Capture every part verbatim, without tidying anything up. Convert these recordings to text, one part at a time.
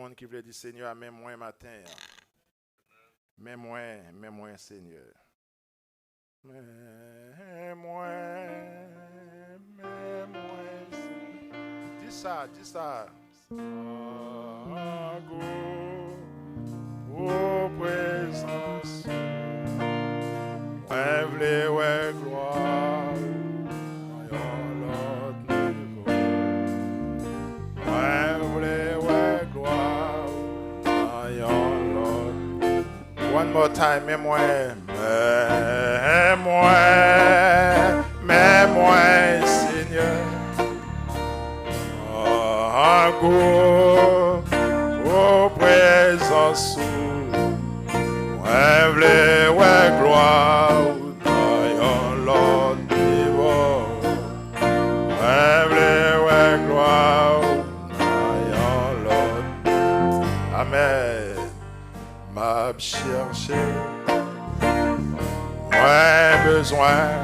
Moun ki vle di, Senyè, men mwen maten an. Men mwen, men mwen, Senyè. Men mwen, men mwen, Senyè. Di sa, di sa. San gou pou prezans ou. Mwen vle wè glwa ou nan yon lòt nivo. Mwen vle wè glwa ou nan yon lòt. One more time, men mwen, men mwen, men mwen, Senyè. An gou pou prezans ou. Mwen vle wè glwa ou nan yon lòt nivo. Mwen vle wè glwa ou nan yon lòt. Amèn. M ap chèche. Mwen bezwen.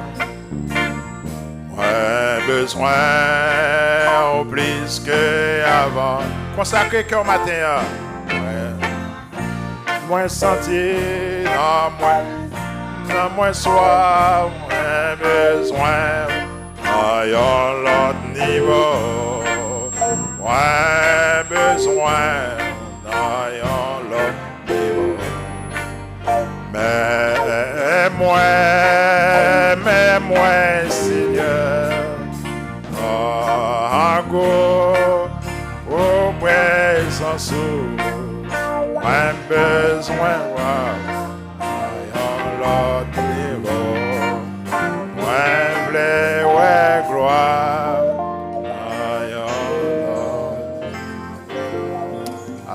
Mwen bezwen ou plis ke avan. Konsakre kè w maten an. Mwen, mwen santi nan mwen, nan mwen swaf. Mwen bezwen nan yon lòt nivo. Mwen bezwen nan yon lòt nivo. Men mwen, men mwen, Senyè, an gou pou prezans ou. Mwen bezwen wè yon lòt nivo. Mwen vle wè glwa nan yon lòt.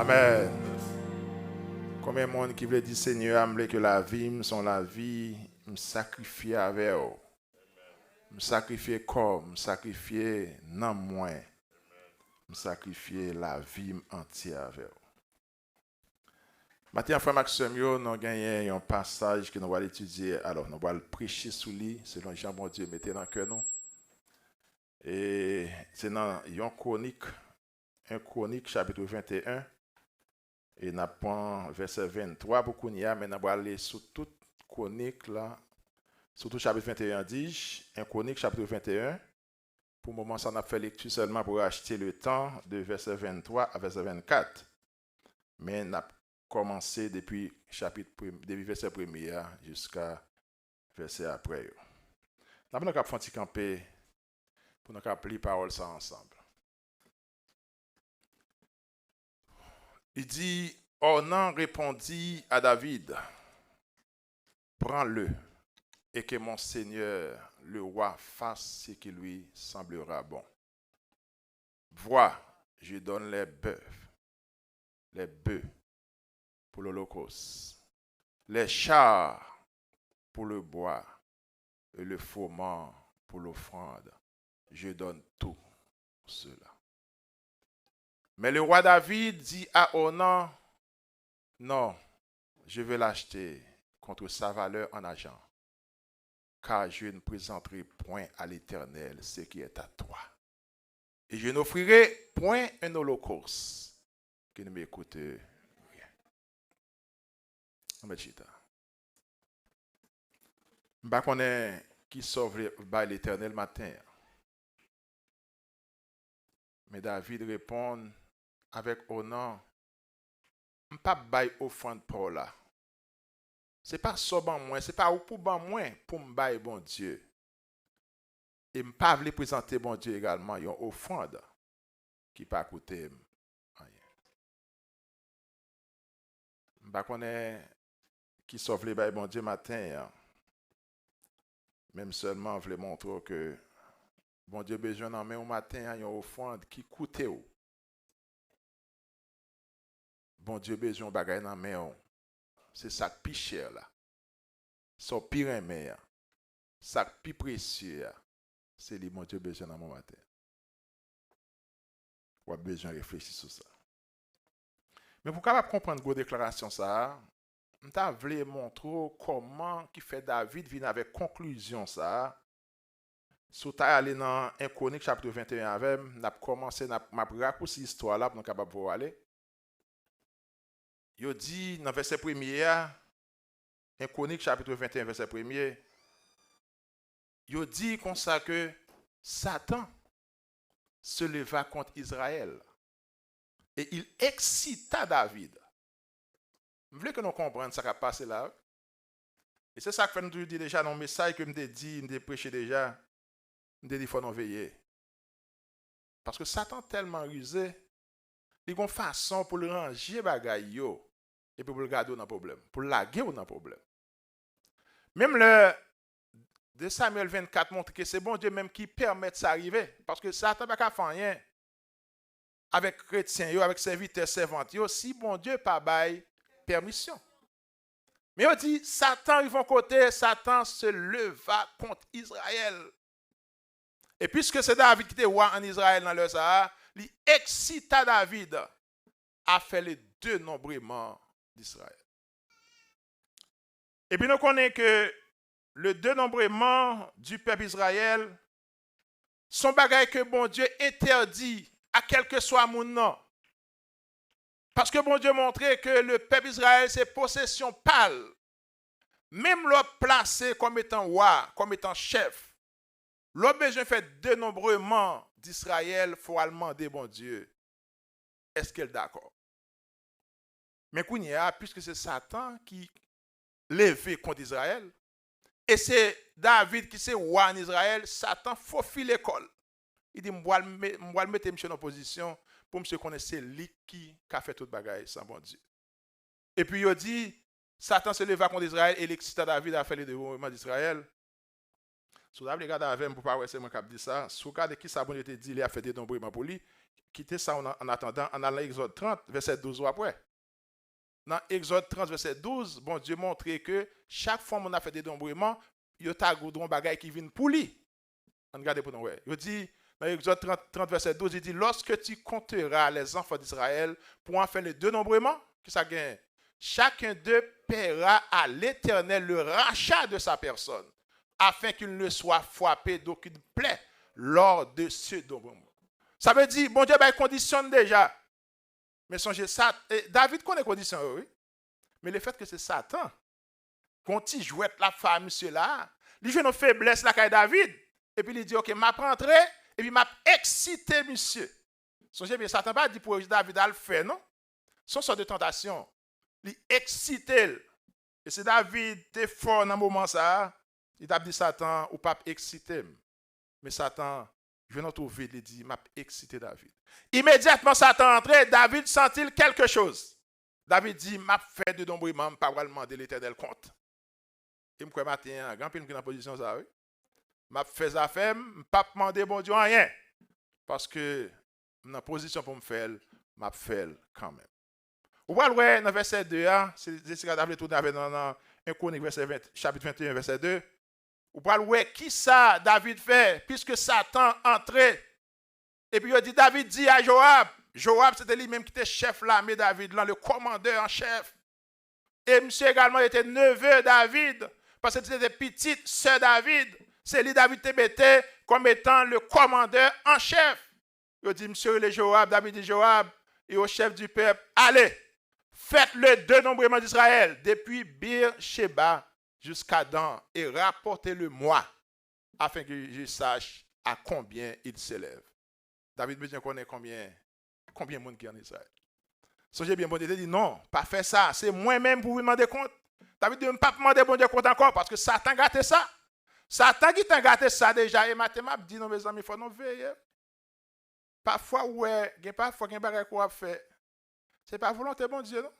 Amèn. Konbyen moun ki vle di, Senyè a, m vle ke lavi m se yon lavi m sakrifye avè w? M sakrifye kò m, m sakrifye nanm mwen, m sakrifye lavi m antye avè w. Maten an, frè m ak sè m yo, nou genyen yon pasaj ke nou pral etidye. Alò, nou pral preche sou li, selon jan Bondye mete nan kè nou. E se nan yon Kwonik, en Kwonik, chapit venteyen, e n ap pran vèsè venntwa pou kounye a, men n ap prale sou tout Kwonik la, sou tout chapit venteyen an, dis, en Kwonik, chapit venteyen. Pou moman sa, n ap fè lekti sèlman pou achte le tan de vèsè venntwa a vèsè vennkat. Men n ap kòmanse depi chapit prem-, depi vèsè premye a jiska vèsè apre yo. N ap, nou kab fè yon ti kanpe pou nou kab li pawòl sa ansanm. Li di, Ornan répondit à David, Prends-le, et que mon seigneur le roi fasse ce qui lui semblera bon. Vois, je donne les bœufs, les bœufs pour l'holocauste, les chars pour le bois et le froment pour l'offrande. Je donne tout cela. Mais le roi David dit à Ornan, Non, je vais l'acheter contre sa valeur en argent, car je ne présenterai point à l'Éternel ce qui est à toi. Et je n'offrirai point un holocauste qui ne me coûte rien. Ann met chita. M pa konnen ki sa w vle bay Letènèl maten an. Men David reponn avèk Ornan, M p ap bay ofrann pa w la. Se pa sa w ban mwen, se pa ou k pou ban mwen pou m bay Bondye. E m pa vle prezante Bondye egalman yon ofrann ki pa koute m anyen. M pa konnen ki sa w vle bay Bondye maten an, men m sèlman vle montre w ke Bondye bezwen nan men w maten an yon ofrann ki koute w. Bondye bezwen yon bagay nan men w. Se sa k pi chè la. Sa w pi renmen an. Sa k pi presye a. Se li Bondye bezwen nan men w maten an. W ap bezwen reflechi sou sa. Men pou w kapab konprann gwo deklarasyon sa a, m ta vle montre w kòman ki fè David vin avèk konklizyon sa a. Si w ta ale nan en Kwonik chapit venteyen avè m, n ap kòmanse, n ap, m ap rakousi istwa la pou nou kapab voye w ale. yo di nan vèsè premye a, en Kronik chapit venteyen, vèsè premye, yo di konsa ke Satan se leva kont Izrayèl et il excita David. M vle ke nou konprann sa k ap pase la. E se sa k fè m toujou di deja nan yon mesaj ke m te di, m te preche deja, m te di fò nou veye. Paske Satan tèlman rize, li gon fason pou l ranje bagay yo, epi pou l gade w nan pwoblèm, pou l lage w nan pwoblèm. Menm lè de Samyèl vennkat montre ke se Bondye menm ki pèmèt sa rive, paske Satan pa ka fè anyen avèk kretyen yo, avèk sèvitè, sèvant yo, si Bondye pa bay pèmisyon. Men yo di, Satan rive yon kote, Satan se leva kont Izrayèl. E piske se David ki te wa ann Izrayèl nan lè sa a, li eksita David à faire le dénombrement d'Israël. Epi nou konnen ke le dénombrement du peuple Israël, se yon bagay ke Bondye entèdi a kèlkeswa moun nan. Paske Bondye montre ke le pèp Izrayèl se posesyon pa l. Menm lè w ap plase kòm etan wa, kòm etan chèf, lè w bezwen fè denonbreman d'Israyèl, fò w al mande Bondye èske l dakò. Men kounye a, piske se Satan ki leve kont Izrayèl, e se David ki se wa ann Izrayèl, Satan fofile kò l. Li di, "M pral me-, m pral mete misye nan pozisyon pou misye konnen se li ki ka fè tout bagay san Bondye." Epi yo di, Satan se leva kont Izrayèl et il excita David à faire le dénombrement d'Israël. Si w ta vle gade avè m pou w pa wè se mwen k ap di sa, si w gade kisa Bondye te di lè y ap fè denonbreman pou li, kite sa w nan, an atandan, ann al nan Egzòd trant, vèsè douz, w ap wè. Nan Egzòd trant, vèsè douz, Bondye montre ke chak fwa moun ap fè denonbreman, yo ta gen yon bagay ki vin pou li. Ann gade pou nou wè. Yo di, nan Egzòd trant, trant, vèsè douz, li di, "Lorsque tu compteras les enfants d'Israël pour en faire le dénombrement," ki sa gen? "Chacun d'eux paiera à l'Éternel le rachat de sa personne, afin qu'il ne soit frappé d'aucune plaie lors de ce dénombrement." Sa vle di, Bondye bay kondisyon deja. Men sonje sa, e, David konnen kondisyon yo, wi. Men lefètke se Satan, gon ti jwèt l ap fè a misye la, li jwenn yon feblès lakay David, epi li di, "Oke, m ap antre, epi m ap eksite misye." Sonje byen, Satan pa di pou David al fè, non. Se yon sòt de tantasyon. Li eksite l. E si David te fò nan moman sa a, li t ap di Satan, "Ou p ap eksite m." Men Satan jwenn yon twou vid, li di, "M ap eksite David." Imedyatman Satan antre, David santi l kèlke choz. David di, "M ap fè denonbreman, m pa pral mande Letènèl kont." E m kwè maten an, gen anpil moun ki nan pozisyon sa a, wi. "M ap fè zafè m, m p ap mande Bondye anyen. Paske m nan pozisyon pou m fè l, m ap fè l kanmenm." Ou pral wè nan vèsè de a, si Jessica ta vle tounen avè nou nan, nan en Kronik vèsè ven, chapit venteyen, vèsè de, ou pral wè kisa David fè, piske Satan antre. Epi yo di, David di a Joab, Joab se te li menm ki te chèf lame David lan, le commandeur en chef. E misye egalman, li te neve David, paske li te pitit sè David. Se li David te mete kòm etan le commandeur en chef. Yo di, misye rele Joab, David di Joab et aux chefs du peuple, "Allez, faites le dénombrement d'Israël, depuis Beersheba jusqu'à Dan, et rapportez-le-moi, afin que je sache à combien il s'élève." David bezwen konnen konbyen, konbyen moun ki ann Izrayèl. Sonje byen, Bondye te di, "Non, pa fè sa, se mwen menm pou vin mande kont." David di, "M p ap mande Bondye kont ankò, paske Satan gate sa." Satan gentan gate sa deja, e maten m ap di nou, mezanmi, fò nou veye. Pafwa, ou wè, gen pafwa, gen bagay ke w ap fè, se pa volonte Bondye, non.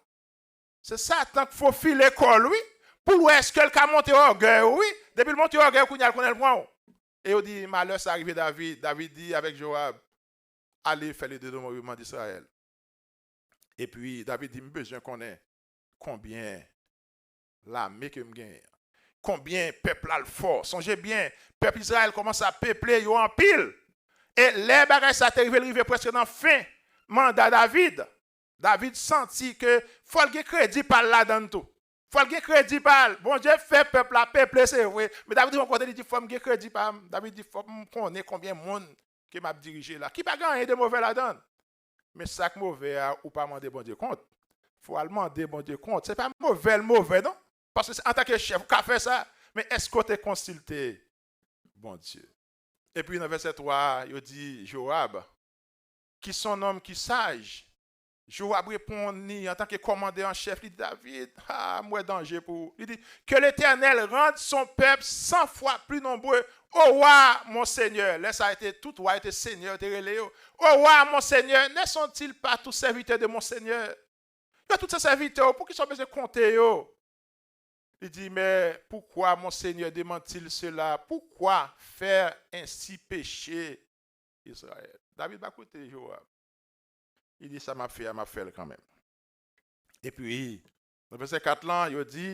Se Satan k fofile kò l, wi, pou l wè èske l ka monte ògèy ou, wi. Depi l monte ògèy ou, kounye a l konnen l pran w. E yo di, malè sa rive David. David di avèk Joab, "Allez faire le dénombrement d'Israël." Epi David di, "M bezwen konnen konbyen lame ke m genyen an. Konbyen pèp la l fò." Sonje byen, pèp Izrayèl kòmanse ap peple, yo anpil. E lè bagay sa te rive, l rive prèske nan fen manda David. David santi ke fò l gen kredi pa l ladan l tou. Fò l gen kredi pa l. Bondye fè pèp la peple, se vre. Men David rive yon kote, li di, "Fò m gen kredi pa m." David di, "Fò m konnen konbyen moun ke m ap dirije la, ki pa gen anyen de move ladan l." Men sa k move a, ou pa mande Bondye kont. Fò w al mande Bondye kont. Se pa move l move, non. Paske se, antanke chèf, ou ka fè sa. Men èske w te konsilte Bondye? Epi nan vèsè twa a, yo di Joab, qui sont hommes qui sage. Joab reponn li antanke kòmandè an chèf, li di, David, ah, m wè danje pou ou. Li di, que l'Éternel rende son peuple cent fois plus nombreux au roi, mon Seigneur. Lè sa a te tout wa yo te senyè, yo te rele yo. Au roi, mon Seigneur, ne sont-ils pas tous serviteurs de mon Seigneur? Yo tout se sèvitè w, poukisa w bezwen konte yo? Li di, mais pourquoi mon Seigneur demande-t-il cela? Pourquoi faire ainsi pécher Israël? David pa koute Joab. Li di, sa m ap fè a, m ap fè l kanmenm. Epi, nan vèsè kat lan, yo di,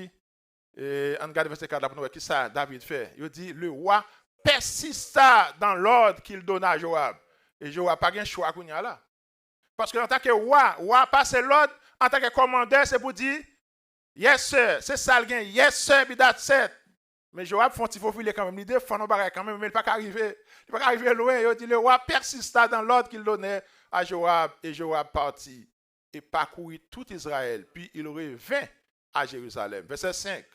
e, ann gade vèsè kat la pou nou wè kisa David fè. Yo di, le roi persista dans l'ordre qu'il donna à Joab. E Joab pa gen chwa kounye a la. Paske antanke wa, wa pase lòd, antanke kòmandè, se pou di, yes sir, se sa l gen, yes sir, be that said. Men Joab fè yon ti fofile kanmenm, li defann yon bagay kanmenm, men li pa ka rive, li pa ka rive lwen. Yo di, le roi persista dans l'ordre qu'il donnait à Joab, et Joab partit et parcourut tout Israël, puis il revint à Jérusalem. Vèsè senk.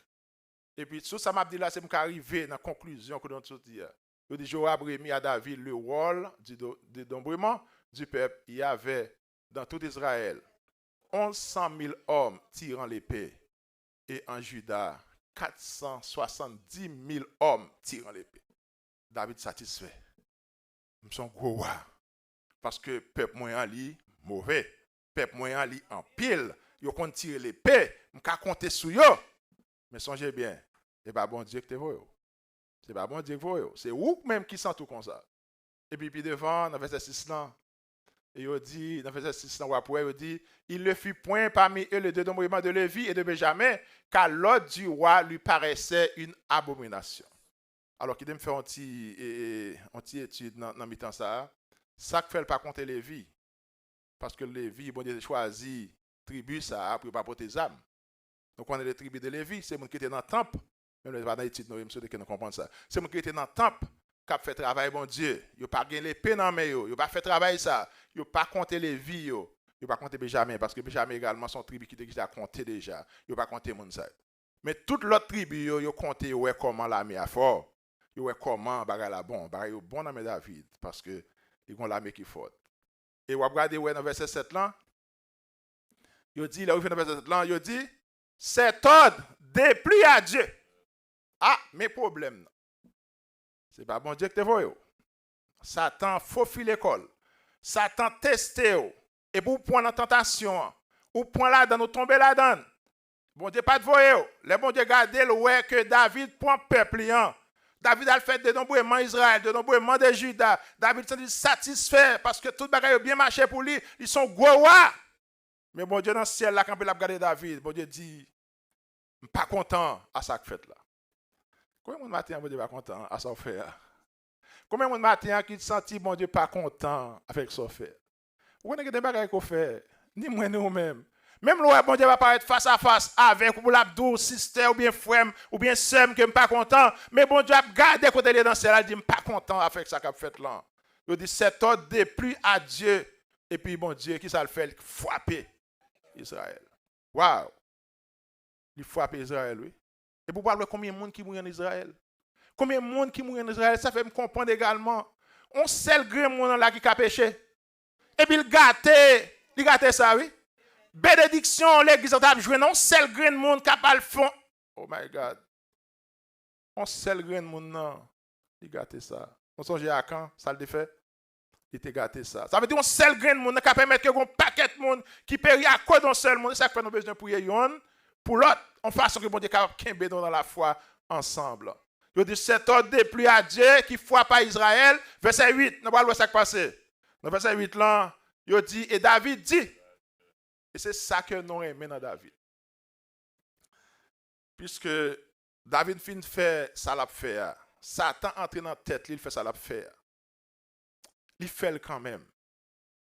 Epi, tout sa m ap di la, se pou m ka rive nan konklizyon kote nou sot di a. Yo di, Joab remit à David le rôle du do-, de dénombrement du peuple. Il y avait dans tout Israël onze cent mille hommes tirant l'épée, et en Juda, quatre cent soixante-dix mille hommes tirant l'épée. David satisfè. M se yon gwo wa. Paske pèp mwen an, li move. Pèp mwen an, li anpil. Yo konn tire lepe. M ka konte sou yo. Men sonje byen, se pa Bondye ki te voye w. Se pa Bondye ki voye w. Se ou menm ki santi w konsa. Epi pi devan, nan vèsè sis lan, e yo di, nan vèsè sis lan, w ap wè, yo di, il ne fut point parmi eux le dénombrement de Lévi et de Benjamin, car l'ordre du roi lui paraissait une abomination. Alò, kite m fè yon ti, e, e, yon ti etid nan, nan mitan sa a. Sa k fè l pa konte Levi? Paske Levi, Bondye te chwazi tribi sa a pou yo pa pote zam. Nou konnen le tribi de Levi, se moun ki te nan tanp, menm lè se pa nan etid nou ye, m swete ke nou konprann sa. Se moun ki te nan tanp, k ap fè travay Bondye. Yo pa gen lepe nan men yo, yo pa fè travay sa. Yo pa konte Levi yo, yo pa konte Benjamen, paske Benjamen egalman se yon tribi ki te deja konte deja. Yo pa konte moun sa yo. Men tout lòt tribi yo, yo konte, yo wè kòman lame a fò. Yo wè kòman bagay la bon. Bagay yo bon nan men David, paske li gon lame ki fò. E w ap gade, wè nan vèsè sèt lan, yo di, lè w rive nan vèsè sèt lan, yo di, cet ordre déplut à Dieu. Ah, men pwoblèm nan. Se pa Bondye ki te voye w. Satan fofile kò l. Satan teste w. Epi w pran nan tantasyon an. Ou pran ladan l, ou tonbe ladan l. Bondye pa t voye w. Lè Bondye gade l, wè ke David pran pèp li an. David al fè denonbreman Izrayèl, denonbreman de Jida. David santi l satisfè paske tout bagay yo byen mache pou li. Li se yon gwo wa. Men Bondye nan syèl la kanpe, l ap gade David. Bondye di, m pa kontan a sa k fèt la. Konbyen moun maten an Bondye pa kontan a sa w fè a? Konbyen moun maten an ki santi Bondye pa kontan avèk sa w fè? Ou konnen gen de bagay ke w fè, ni mwen ni ou menm. Menm lè w wè Bondye pa parèt fas a fas avèk ou pou l ap di w, sistè oubyen frè m oubyen sè m, ke m pa kontan, men Bondye ap gade kote l ye nan syèl la, l di, m pa kontan avèk sa k ap fèt lan. Yo di, cet ordre déplut à Dieu. Epi Bondye, ki sa l fè? L frape Izrayèl. Waw! Li frape Izrayèl, wi. Epi w pral wè konbyen moun ki mouri ann Izrayèl. Konbyen moun ki mouri ann Izrayèl, sa fè m konprann egalman. On sèl grenn moun an la ki ka peche. Epi l gate, li gate sa, wi. Benediksyon legliz la t ap jwenn, on sèl grenn moun k ap al fon. Oh my God. On sèl grenn moun nan, li gate sa. Nou sonje Akan, sa l te fè? Li te gate sa. Sa vle di yon sèl grenn moun nan ka pèmèt ke gon pakèt moun ki peri akoz yon sèl moun. Se sa k fè nou bezwen priye yonn pou lòt, yon fason ke Bondye kapab kenbe nou nan lafwa ansanm. Yo di, cet ordre déplut à Dieu qui frappa Israël. Vèsè uit, nou pral wè sa k pase. Nan vèsè uit lan, yo di, et David dit, e se sa ke nou renmen nan David. Piske David fin fè sa l ap fè a, Satan antre nan tèt li, l fè sa l ap fè a. Li fè l kanmenm.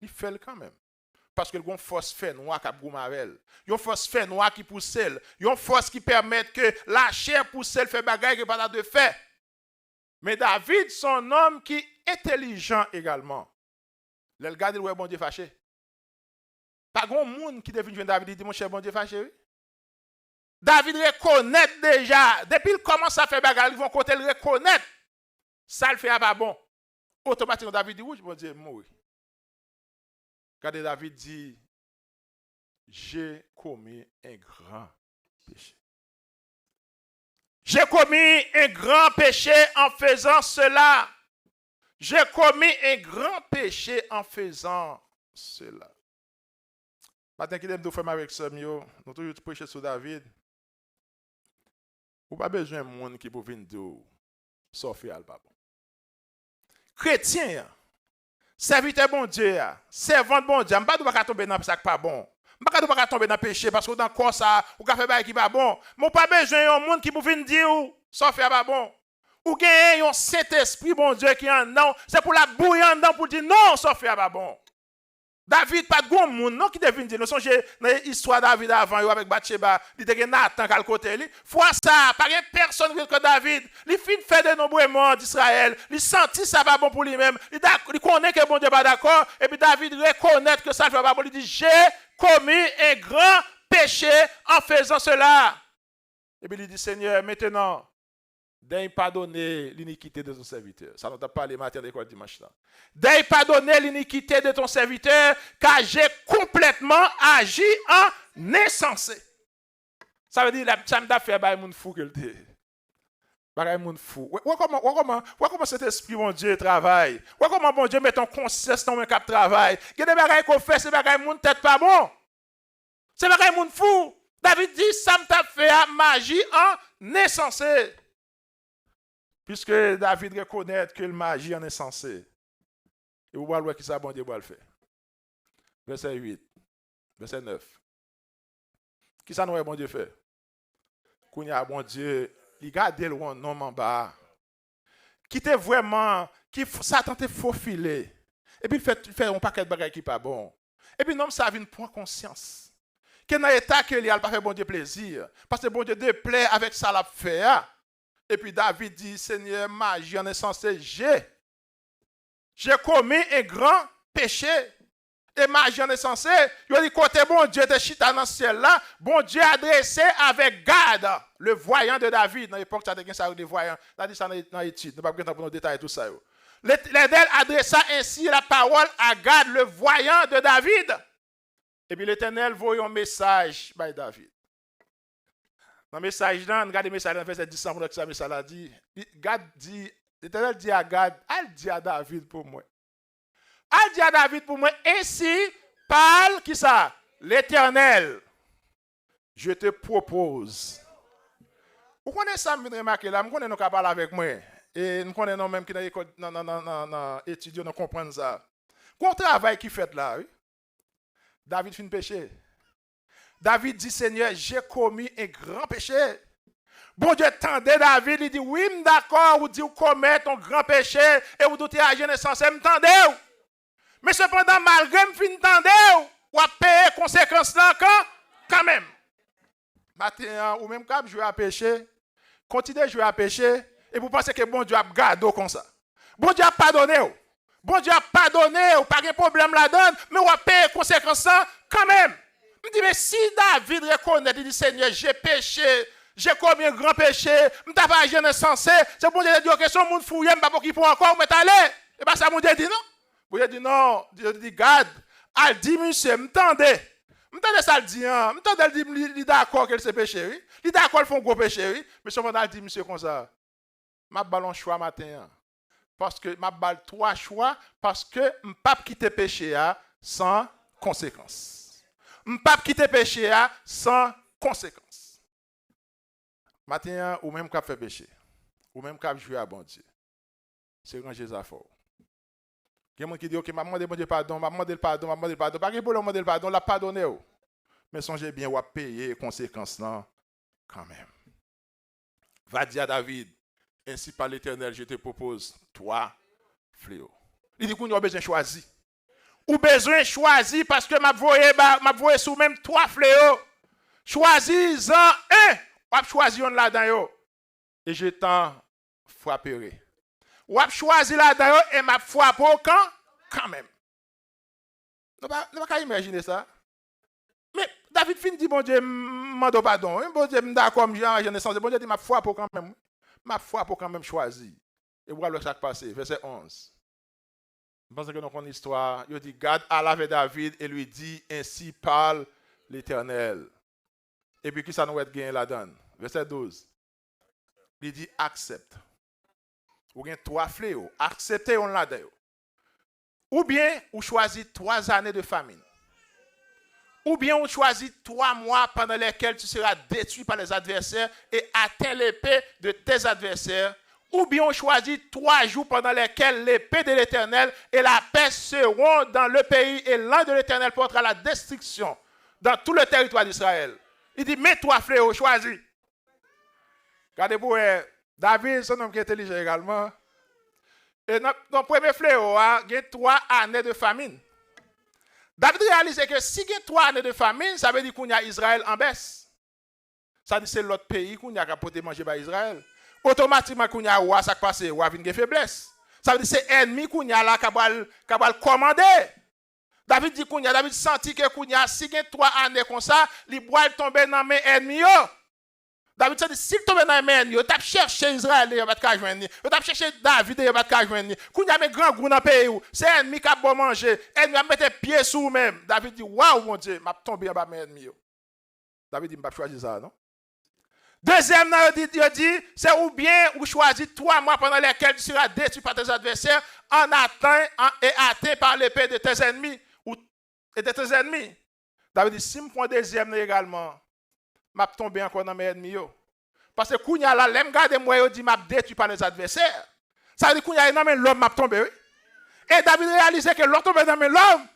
Li fè l kanmenm. Paske l gon fòs fènwa k ap goumen avè l. Yon fòs fènwa ki pouse l. Yon fòs ki pèmèt ke lachè pouse l fè bagay ke pa ta dwe fè. Men David se yon nonm ki entelijan egalman. Lè l gade, l wè Bondye fache. Pa gen yon moun ki te vin jwenn David, li di, monchè, Bondye fache, wi. David rekonèt deja, depi l kòmanse ap fè bagay, li rive yon kote, l rekonèt sa l fè a pa bon. Otomatikman, David di, wouch, Bondye, m mouri. Gade, David di, j'ai commis un grand péché. J'ai commis un grand péché en faisant cela. J'ai commis un grand péché en faisant cela. Maten, kite m di w, frè m avèk sè m yo, nou toujou preche sou David. Ou pa bezwen moun ki pou vin di w sa w fè a l pa bon. Kretyen an, sèvitè Bondye a, sèvant Bondye a, m pa di w pa ka tonbe nan sa k pa bon. M pa ka di w pa ka tonbe nan peche, paske w nan kò sa a, ou ka fè bagay ki pa bon. Men w pa bezwen yon moun ki pou vin di w sa w fè a pa bon. Ou genyen yon Sentespri Bondye ki anndan w, se pou l ap bouyi anndan w pou l di non, sa w fè a pa bon. David pa t gon moun non ki te vin di l. Nou sonje nan istwa David avan yo avèk Batcheba, li te gen Natan k al kote li. Fwa sa a, pa gen pèsonn ki ret kot David. Li fin fè denonbreman an Izrayèl. Li santi sa pa bon pou li menm. Li, dak- li konnen ke Bondye pa dakò. Epi David rekonèt ke sa l fè pa bon. Li di, j'ai commis un grand péché en faisant cela. Epi li di, Seigneur, maintenant, daigne pardonner l'iniquité de ton serviteur. Sa nou t ap pale maten nan lekòl dimanch lan. Daigne pardonner l'iniquité de ton serviteur, car j'ai complètement agi en insensé. Sa vle di, la, sa m t ap fè a bagay moun fou ke l te ye. Bagay moun fou. Wè, wè kòman, wè kòman, wè kòman Sentespri Bondye travay. Wè kòman Bondye mete yon konsyans nan mwen k ap travay. Gen de bagay ke w fè, se bagay moun tèt pa bon. Se bagay moun fou. David di, sa m t ap fè a, m aji an ensanse. Piske David rekonèt ke l aji an ensanse. E ou pral wè kisa Bondye pral fè. Vèsè uit, vèsè nèf. Kisa nou wè Bondye fè? Kounye a, Bondye, li gade l wè yon nonm anba a. Ki te vrèman, ki f- Satan te fofile. Epi l fè, fè yon pakèt bagay ki pa bon. Epi nonm sa a vin pran konsyans. Ke nan eta ke li a, l pa fè Bondye plezi. Paske Bondye deplè avèk sa l ap fè a. Epi David di, Seigneur, m aji an ensanse, j'ai, j'ai commis un grand péché. E m aji an ensanse, yo di kote Bondye te chita nan syèl la, Bondye adrese avèk Gad, le voyant de David. Nan epòk sa te gen sa yo de voyant. N a di sa nan, nan etid. Nou p ap gen tan pou nou detaye tout sa yo. L'Et- L'Éternel adressa ainsi la parole à Gad, le voyant de David. Epi Letènèl voye yon mesaj bay David. Nan mesaj lan, n gade mesaj lan, vèsè dis lan, pou nou wè kisa mesaj la di. Li- Gad di, Letènèl di a Gad, al di a David pou mwen. Al di a David pou mwen, ainsi parle, kisa? L'Éternel, je te propose. Ou konnen sa m vin remake la, m konnen nou ka pale avèk mwen. E m konnen nou menm ki nan lekòl, nan, nan, nan, nan, nan etid yo, nou konprann sa. Gon travay ki fèt la, wi. David fin peche. David di, Seigneur, j'ai commis un grand péché. Bondye tande David, li di, wi, m dakò, ou di ou komèt yon gran peche, e ou di ou te aji an ensanse, m tande w. Men sepandan, malgre m fin tande w, w ap peye konsekans lan kan, kanmenm. Maten an, ou menm k ap jwe a peche, kontinye jwe a peche, epi w panse ke Bondye ap gade w konsa. Bondye ap padone w. Bondye ap padone w, pa gen pwoblèm ladan l, men w ap peye konsekans lan kanmenm. M di, men si David rekonèt, li di, Seigneur, j'ai péché, j'ai commis un grand péché, m t ap aji an ensanse, se Bondye te di, oke, se yon moun fou w ye, m p ap okipe w ankò, ou mèt ale. E pa sa Bondye di, non. Bondye di, non, Bondye di, Gad, al di misye, m tande. M tande sa l di an, m tande l di m li, li dakò ke l se peche, wi. Li dakò l fè yon gwo peche, wi. Men sepandan, al di misye konsa, m ap ba l yon chwa maten an. Paske m ap ba l twa chwa, paske m p ap kite peche a san konsekans. M p ap kite peche a san konsekans. Maten an, ou menm k ap fè peche, ou menm k ap jwe a Bondye, se ranje zafè w. Gen moun ki di, oke, m ap mande Bondye padon, m ap mande l padon, m ap mande l padon. Pa gen pwoblèm, mande l padon, l ap padone w. Men sonje byen, w ap peye konsekans lan kanmenm. Va di a David, ainsi parle l'Éternel, je te propose trois fléaux. Li di, kounye a w bezwen chwazi. Ou bezwen chwazi paske m ap voye ba, m ap voye sou men m twa fleyo. Chwazi zan en, w ap chwazi yonn ladan yo. Et je t'en frapperai. W ap chwazi ladan yo e m ap frape w kan, kanmenm. Nou pa, nou pa ka imajine sa? Men David fin di Bondye, "M mande w padon, wi, Bondye, m dakò, m jan, jan sanze." Bondye di, "M ap frape w kanmenm, wi. M ap frape w kanmenm, chwazi." E w al wè sa k pase, vèsè onz. M panse ke nou konn istwa a. Yo di, Gad alla vers David et lui dit, Ainsi parle l'Éternel. Epi kisa nou wè t genyen ladan l? Vèsè douz. Li di, Aksepte. Ou gen twa fleyo. Aksepte yonn ladan yo. Oubyen ou chwazi twa zane de famin. Oubyen ou chwazi twa mwa pandan lèkèl tu seras détruit par les adversaires et atteint l'épée de tes adversaires. Oubyen ou chwazi twa jou pandan lèkèl l'épée de l'Éternel et la peste seront dans le pays et l'ange de l'Éternel portera la destruction dans tout le territoire d'Israël. Li di, men twa fleyo, chwazi. Gade pou wè, David se yon nonm ki entelijan egalman. E nan, nan premye fleyo a, gen twa ane de famin. David reyalize ke si gen twa ane de famin, sa vle di kounye a Izrayèl an bès. Sa di se lòt peyi kounye a k ap pote manje bay Izrayèl. Otomatikman kounye a wa sa k pase, wa vin gen feblès. Sa vle di se ènmi kounye a la k ap pral, k ap pral kòmande. David di kounye a, David santi ke kounye a, si gen twa ane konsa, li pral tonbe nan men ènmi yo. David santi si l tonbe nan men ènmi yo, yo t ap chèche Izrayèl deyò, yo pa t ka jwenn li. Yo t ap chèche David deyò, yo pa t ka jwenn li. Kounye a, men grangou nan peyi w. Se ènmi k ap ba w manje. Ènmi ap mete pye sou ou menm. David di, waw, Bondye, m ap tonbe anba men ènmi yo. David di, m p ap chwazi sa a, non. Dezyèm nan, yo di, yo di, se oubyen ou chwazi twa mwa pandan lèkèl tu seras détruit par tes adversaires en atteint, en, et atteint par l'épée de tes ennemis, ou, et de tes ennemis. David di, si m pran dezyèm nan egalman, m ap tonbe ankò nan men ènmi yo. Paske kounye a la, lè m gade, m wè yo di m ap détruit par les adversaires. Sa vle di kounye a, e nan men lòm m ap tonbe, wi. E David reyalize ke lè w tonbe nan men lòm,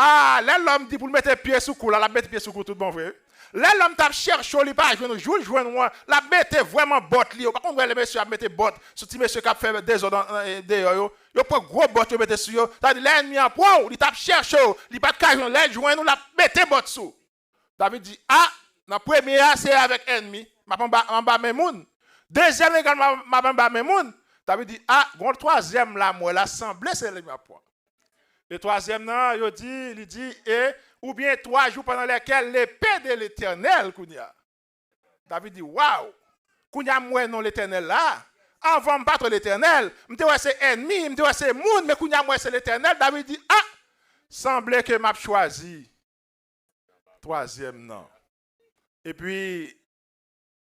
a, lè lòm di pou l mete pye sou kou la, l ap mete pye sou kou tout bon vre, wi. Lè lòm t ap chèche w, li pa jwenn ou, jou l jwenn ou an, l ap mete vrèman bòt li. Ou pa konn wè lè mesye ap mete bòt sou ti mesye k ap fè dezòd an, an, deyò yo. Yo pran gwo bòt yo mete sou yo. Sa vle di lè ènmi an pran w, li t ap chèche w, li pa t ka jwenn ou. Lè l jwenn ou, l ap mete bòt sou ou. David di, a, nan premye a, se avèk ènmi. M ap anba, anba men moun. Dezyèm egalman, m ap anba men moun. David di, a, gon twazyèm la, m wè la, sanble se li m ap pran. E twazyèm nan, yo di, li di, e, oubyen twa jou pandan lèkèl l'épée de l'Éternel, kounye a. David di, waw! Kounye a, m wè non Letènèl la. Anvan, m pa t wè Letènèl. M te wè se ènmi, m te wè se moun, men kounye a, m wè se Letènèl. David di, a! Sanble ke m ap chwazi twazyèm nan. Epi,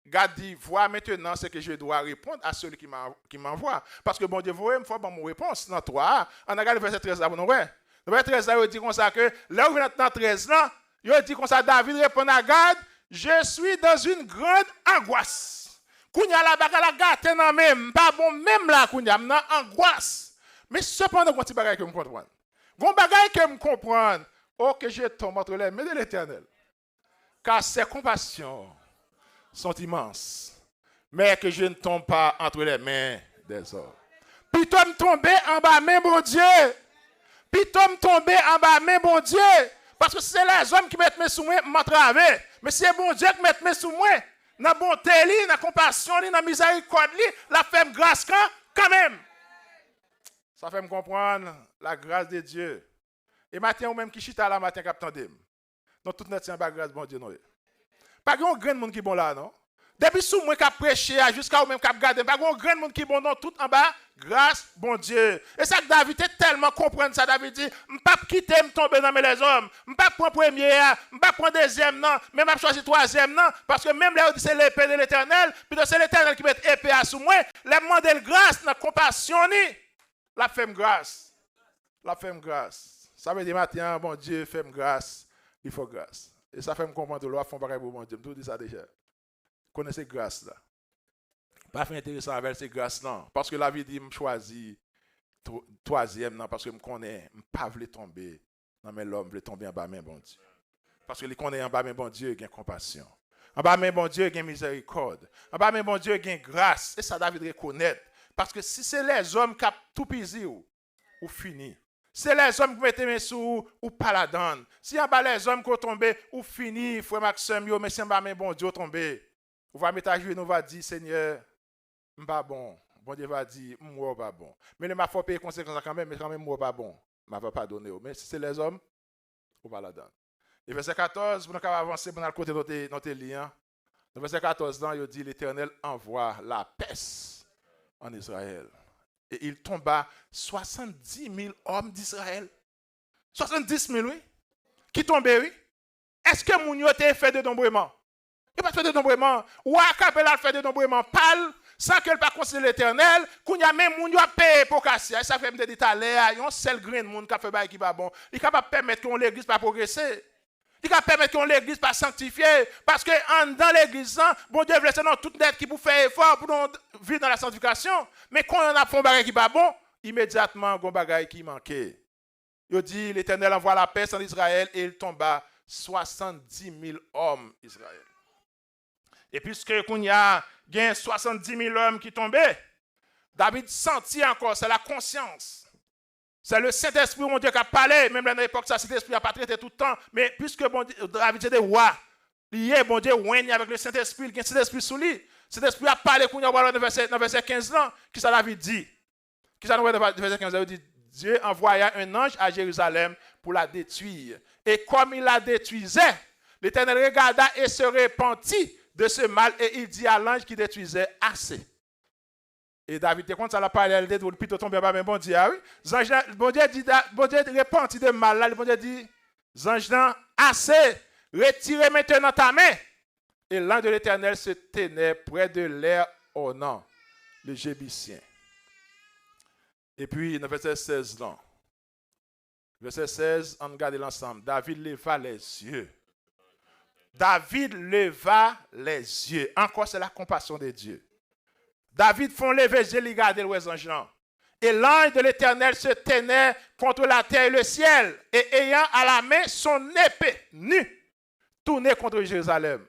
Gad di, vois maintenant ce que je dois répondre à celui qui m'a, qui m'envoie. Paske Bondye voye m, fò ban m yon repons nan twa a. Ann al gade vèsè trèz la pou nou wè. Nan vèsè trèz la, yo di konsa ke, lè yo rive nan, nan trèz lan, yo di konsa, David reponn a Gad, Je suis dans une grande angoisse. Kounye a la, bagay la gate nan men m, m pa bon menm la kounye a, m nan angwas. Men sepandan, gon ti bagay ke m konprann. Gon bagay ke m konprann. Oh, que je tombe entre les mains de l'Éternel. Car ses compassions sont immenses, mais que je ne tombe pas entre les mains des hommes. Pito m tonbe anba men Bondye. Pito m tonbe anba men Bondye. Paske si se lèzòm ki met men sou mwen, m antrave. Men si se Bondye ki met men sou mwen, nan bonte li, nan konpasyon li, nan mizèrikòd li, l ap fè m gras kan, kanmenm. Sa fè m konprann la grâce de Dieu. E maten, ou menm ki chita la maten k ap tande m, nou tout nèt se anba gras Bondye nou ye. Pa gen yon grenn moun ki bon la, non. Depi sou mwen k ap preche a, jiska ou menm k ap gade m, pa gen yon grenn moun ki bon, non, tout anba gras Bondye. E sa k David te tèlman konprann sa, David di, m p ap kite m tonbe nan men lèzòm. M p ap pran premye a, m p ap pran dezyèm nan, men m ap chwazi twazyèm nan, paske menm lè yo di se lepe de Letènèl, pito se Letènèl ki met epe a sou mwen, lè m mande l gras nan konpasyon li, l ap fè m gras. L ap fè m gras. Sa vle di maten an, Bondye fè m gras, li fè w gras. E sa fè m konprann tou, lè w ap fè yon bagay pou Bondye, m toujou di sa deja. Konnen se gras la. Pa fè enteresan avè l, se gras lan. Paske lavi di m chwazi tw-, twazyèm nan, paske m konnen m pa vle tonbe nan men lòm, m vle tonbe anba men Bondye. Paske li konnen anba men Bondye gen konpasyon. Anba men Bondye gen mizèrikòd. Anba men Bondye gen gras. E sa David rekonèt. Paske si se lèzòm k ap toupizi w, ou fini. Se lèzòm ki mete men sou ou, ou pa ladan l. Si anba lèzòm ke w tonbe, ou fini, frè m ak sè m yo, men si anba men Bondye w tonbe, ou va met ajenou, ou va di, Senyè, m pa bon. Bondye va di, m wè w pa bon. Men lè m ap fè w peye konsekans la kanmenm, men kanmenm m wè w pa bon. M ava padone w. Men si se lèzòm, ou pa ladan l. E vèsè katòz, pou nou kapab avanse, pou nou al kote nou te, nou te li an. Nan vèsè katòz lan, yo di, L'Éternel envoie la peste en Israël. Et il tomba soixante-dix mille hommes d'Israël. Swasanndis mil, wi. Ki tonbe, wi. Èske moun yo te fè denonbreman? Yo pa t fè denonbreman. Wa Akab al fè denonbreman pa l, san ke l pa konsilte Letènèl. Kounye a, men moun yo ap peye ipokrasi a. E sa fè m te di talè a, yon sèl grenn moun k ap fè bagay ki pa bon, li kapab pèmèt ke yon legliz pa pwogrese. Li ka pèmèt ke yon legliz pa sanktifye, paske anndan legliz lan, Bondye vle se nou tout nèt ki pou fè efò pou nou viv nan la sanktifikasyon. Men kon yon ap fè yon bagay ki pa bon, imedyatman, gon bagay ki manke. Yo di, L'Éternel envoie la peste en Israël et il tomba soixante-dix mille hommes Israël. E piske kounye a, gen swasanndis mil òm ki tonbe, David santi ankò, se la konsyans. Se le Sentespri Bondye k ap pale, menm lè nan epòk sa, Sentespri a pa t rete tout tan, men piske Bondye, David se te wa, li ye, Bondye wè li avèk le Sentespri, li gen Sentespri sou li. Sentespri a pale kounye a, w a wè nan vèsè, nan vèsè kenz lan, kisa David di? Kisa nou wè nan vèsè kenz lan? Yo di, Dieu envoya un ange à Jérusalem pour la détruire. Et comme il la détruisait, l'Éternel regarda et se repentit de ce mal, et il dit à l'ange qui détruisait, Assez. E David te konn sa l ap pale a, li te di, pito tonbe anba men Bondye a, wi. Zanj lan, Bondye di, Da- Bondye repanti de mal la, Bondye di, zanj lan, Assez, retire maintenant ta main. Et l'ange de l'Éternel se tenait près de l'Ornan, le Jébusien. Epi, nan vèsè sèz lan, vèsè sèz, ann gade l ansanm. David leva les yeux. David leva les yeux. Encore, c'est la compassion de Dieu. David fè yon leve je, li gade, l wè zanj lan. Et l'ange de l'Éternel se tenait contre la terre et le ciel, et ayant à la main son épée nue, tourné contre Jérusalem.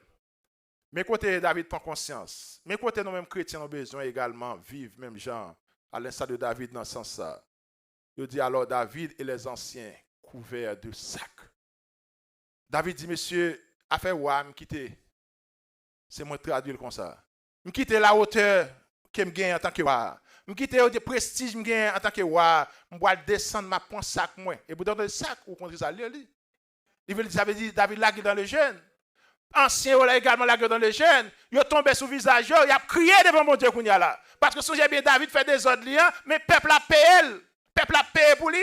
Men kote David pran konsyans. Men kote nou menm kretyen nou bezwen egalman viv menm jan, à l'instar de David nan sans sa. Yo di, alors David et les anciens couverts de sacs. David di, mesye, afè wa, m kite. Se mwen k tradui l konsa. M kite lawotè ke m genyen antanke wa. M kite, yo di, prestij m genyen antanke wa. M pral desann, m ap pran sak mwen. E pou w tande sak, ou konn kisa l ye, li. Li vle di, sa vle di David lage dans le jeûne. Ansyen yo la egalman lage dans le jeûne. Yo tonbe sou vizaj yo, y ap kriye devan Bondye kounye a la. Paske sonje byen, David fè dezòd li an, men pèp la peye l. Pèp la peye pou li.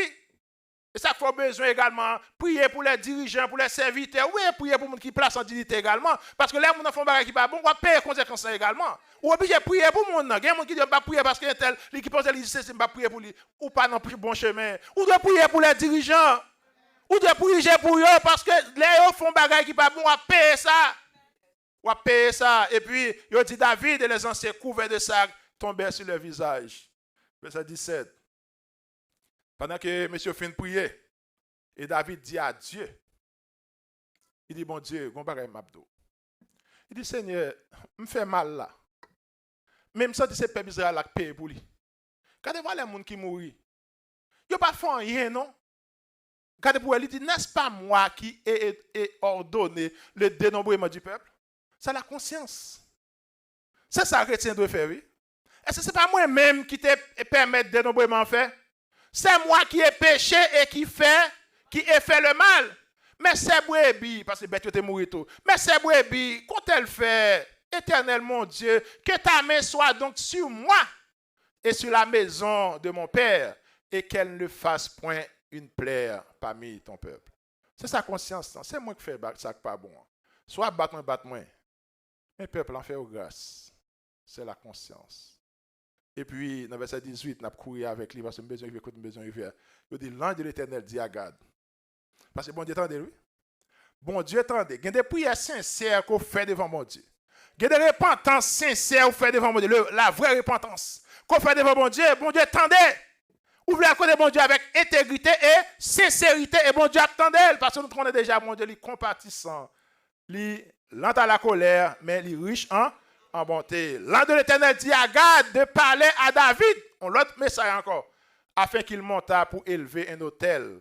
E sa k fè w bezwen egalman priye pou lè dirijan, pou lè sèvitè. Wi, priye pou moun ki plase an diyite egalman. Paske lè moun nan fè yon bagay ki pa bon, w ap peye konsekans lan egalman. Ou oblije priye pou moun nan. Gen moun ki di, "M p ap priye paske entèl, li ki panse li sesi, m p ap priye pou li." Ou pa nan bon chemen. Ou dwe priye pou lè dirijan. Ou dwe priye pou yo, paske lè yo fè yon bagay ki pa bon, w ap peye sa. W ap peye sa. Epi, yo di, David et les anciens couverts de sacs tombèrent sur leur visage. Vèsè disèt. Pandan ke mesye yo fin priye, e David di a Dye, li di, Bondye, gon bagay m ap di w. Li di, Senyè, m fè mal la. Men m santi se pèp Izrayèl la k peye pou li. Gade valè moun ki mouri. Yo pa fè anyen, non. Gade pou wè, li di, n'est-ce pas moi qui ai, ai ordonné le dénombrement du peuple? C'est la conscience. Se sa kretyen dwe fè, wi. Èske se pa mwen menm ki te pèmèt denonbreman an fè? C'est moi qui ai péché et qui fait, qui ai fait le mal. Mes brebis, paske bèt yo te mouri tou. Mes brebis, qu'ont-elles fait? Éternel mon Dieu, que ta main soit donc sur moi et sur la maison de mon père, et qu'elle ne fasse point une plaie parmi ton peuple. Se sa konsyans lan. Se mwen k fè ba- sa k pa bon an. Swa bat mwen, bat mwen. Men pèp lan fè yo gras. Se la konsyans. Epi, nan vèsè dizuit, n ap kouri avèk li, paske m bezwen rive kote m bezwen rive a. Yo di, L'ange de l'Éternel dit à Gad. Paske Bondye tande l, wi. Bondye tande. Gen de priyè sensè ke w fè devan Bondye. Gen de repantans sensè ou fè devan Bondye. Le- la vraie repentance. Ke w fè devan Bondye, Bondye tande. Ou vle al kote Bondye avèk entegrite e senserite, e Bondye ap tande l, paske nou konnen deja Bondye li konpatisan, li lent à la colère, men li rich an, an bonte. L'ange de l'Éternel dit à Gad de parler à David, yon lòt mesaj ankò, afin qu'il montât pour élever un autel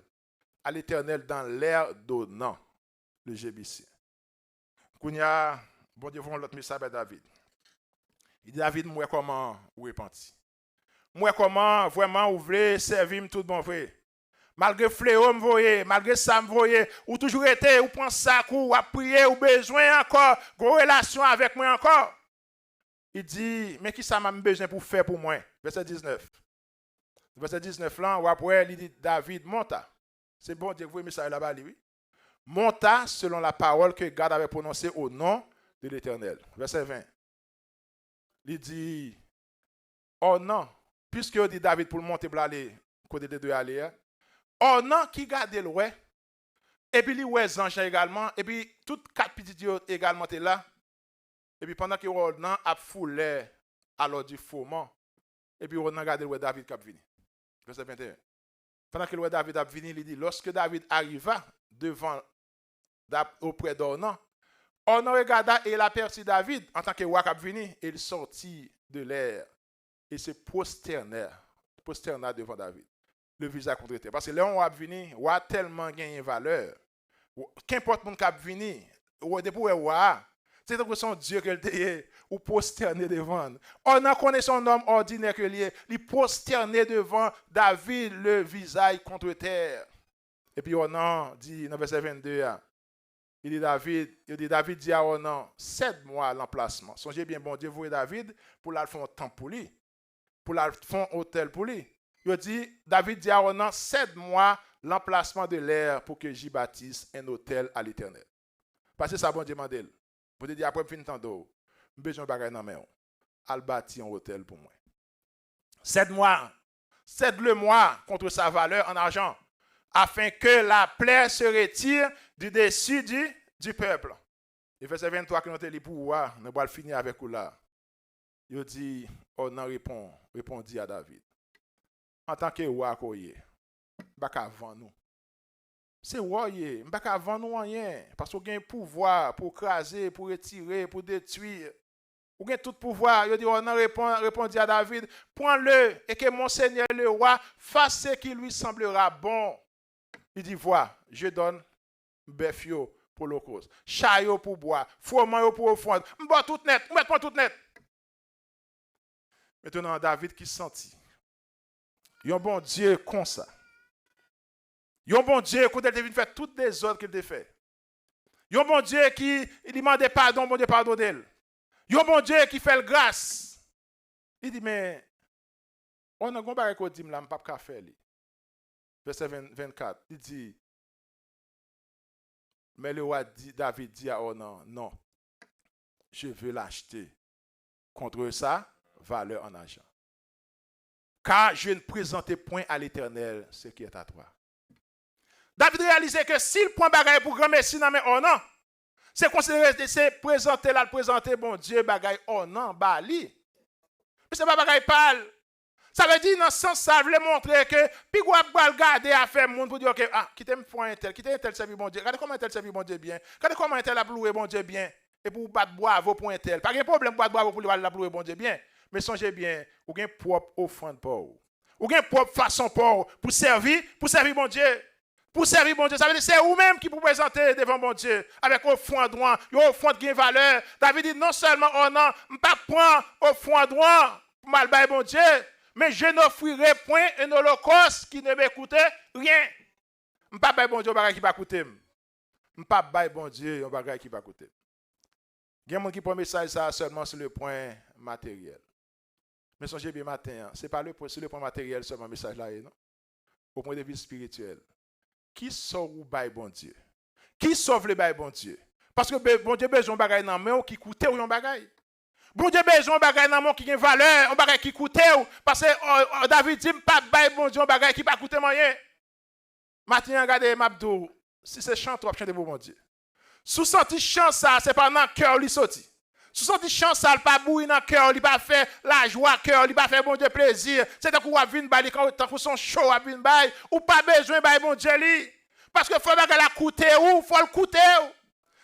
à l'Éternel dans l'Ornan, le Jébusien. Kounye a, Bondye voye yon lòt mesaj bay David. Li di, David, m wè kòman ou repanti. M wè kòman vrèman ou vle sèvi m tout bon vre. Malgre fleo m voye, malgre sa m voye, ou toujou rete, ou pran sak ou, w ap priye, ou bezwen ankò, gon relasyon avèk mwen ankò. Li di, men kisa m bezwen pou w fè pou mwen? Vèsè diznèf. Vèsè diznèf lan, w ap wè, li di, David monta. Se Bondye ki voye mesaj la ba li, wi. Monta selon la parole que Gad avait prononcée au nom de l'Éternel. Vèsè ven. Li di, Ornan, piske yo di David pou l monte pou l ale kote l te dwe ale a, Ornan ki gade l wè, epi li wè zanj lan egalman, epi tout kat pitit yo egalman te la, epi pandan ke Ornan ap foule alò di foman, epi Ornan gade l wè David k ap vini. Vèsè venteyen. Pandan ke l wè David ap vini, li di, lorsque David arriva devant, dap-, auprès d'Ornan, Ornan regarda et il aperçut David en tant que roi k ap vini, et il sortit de l'air et se prosterna, prosterna devant David, le visage contre terre. Paske lè yon wa ap vini, wa tèlman genyen valè. Kenpòt moun k ap vini, w-, depi w wè wa a, se tankou se yon dye ke l te ye, ou pwostène devan l. Ornan konnen se yon nonm òdinè ke l ye, li pwostène devan David, le visage contre terre. Epi Ornan di nan vèsè vennde a, li di David, yo di David di a Ornan, sède moi l'emplacement. Sonje byen, Bondye voye David pou l al fè yon tanp pou li, pou l al fè yon otèl pou li. Yo di, David di a Ornan, cède moi l'emplacement de l'air pour que j'y bâtisse un autel à l'Éternel. Paske sa Bondye mande l. Bondye di, apre m fin tande w, m bezwen yon bagay nan men w. Al bati yon otèl pou mwen. Cède-moi, cède-le-moi contre sa valeur en argent, afin que la plaie se retire du dessus du, du peuple. E vèsè venntwa ke nou te li pou ou a, nou pral fini avèk ou la. Yo di, Ornan reponn, repondi a David, antanke wa ke w ye, m pa ka vann ou. Se wa w ye, m pa ka vann ou anyen, paske w gen pouvwa pou w kraze, pou w retire, pou w detwi. Ou gen tout pouvwa. Yo di, Ornan reponn, repondi a David, prends-le et que mon seigneur le roi fasse ce qui lui semblera bon. Li di, voilà, je donne bèf yo pou lokos, cha yo pou bwa, fwoman yo pou ofrann. M ba w tout nèt, ou mèt pran tout nèt. Mentnan, David ki santi yon Bondye konsa. Yon Bondye, kote l te vin fè tout dezòd ke l te fè. Yon Bondye ki li mande padon, Bondye padone l. Yon Bondye ki fè l gras. Li di, men, Ornan, gon bagay ke w di m la, m p ap ka fè li. Vèsè ven, vennkat, li di, mais le roi dit, David dit à Ornan, non, je veux l'acheter contre sa valeur en argent. Car je ne présenterai point à l'Éternel ce qui est à toi. David reyalize ke si l pran bagay pou granmesi nan men Ornan, se konsidere se prezante l al prezante Bondye bagay Ornan ba li. Men se pa bagay pa l. Sa vle di, nan sans sa, l vle montre ke pi gwo ap pral gade afè moun pou di, oke, ah, kite m pran entèl, kite entèl sèvi Bondye. Gade kòman entèl sèvi Bondye byen. Gade kòman entèl ap louwe Bondye byen. Epi w bat bwavo pou entèl. Pa gen pwoblèm pou w bat bwavo pou li, l ap louwe Bondye byen. Men sonje byen, ou gen pwòp ofrann pa w. Ou gen pwòp fason pa w pou sèvi, pou sèvi Bondye. Pou sèvi Bondye, sa vle di se ou menm ki pou prezante devan Bondye avèk ofrann ou an, yon ofrann ki gen valè. David di, non sèlman Ornan, m p ap pran ofrann ou an pou m al bay Bondye, men je n'offrirai point un holocauste qui ne me coûte rien. M p ap bay Bondye yon bagay ki pa koute m. M p ap bay Bondye yon bagay ki pa koute m. Gen moun ki pran mesaj sa a sèlman sou le pwen materyèl. Men sonje byen maten an, se pa le pwen, sou le pwen materyèl sèlman mesaj la ye, non. O pwen de vi espirityèl. Kisa w bay Bondye? Kisa w vle bay Bondye? Paske be-, Bondye bezwen yon bagay nan men w ki koute w yon bagay. Bondye bezwen yon bagay nan men w ki gen valè, yon bagay ki koute w. Paske, o, o, David di, m p ap bay Bondye yon bagay ki pa koute m anyen. Maten an, gade, m ap di w, si se chante w ap chante pou Bondye. Si w santi chan sa a, se pa nan kè w li soti. Si w santi chan sa a, li pa bouyi nan kè w, li pa fè lajwa kè w, li pa fè Bondye plezi, se tankou w ap vin bay li, kan, tankou se yon cho w ap vin bay, ou pa bezwen bay Bondye li. Paske fò bagay la koute w, fò l koute w.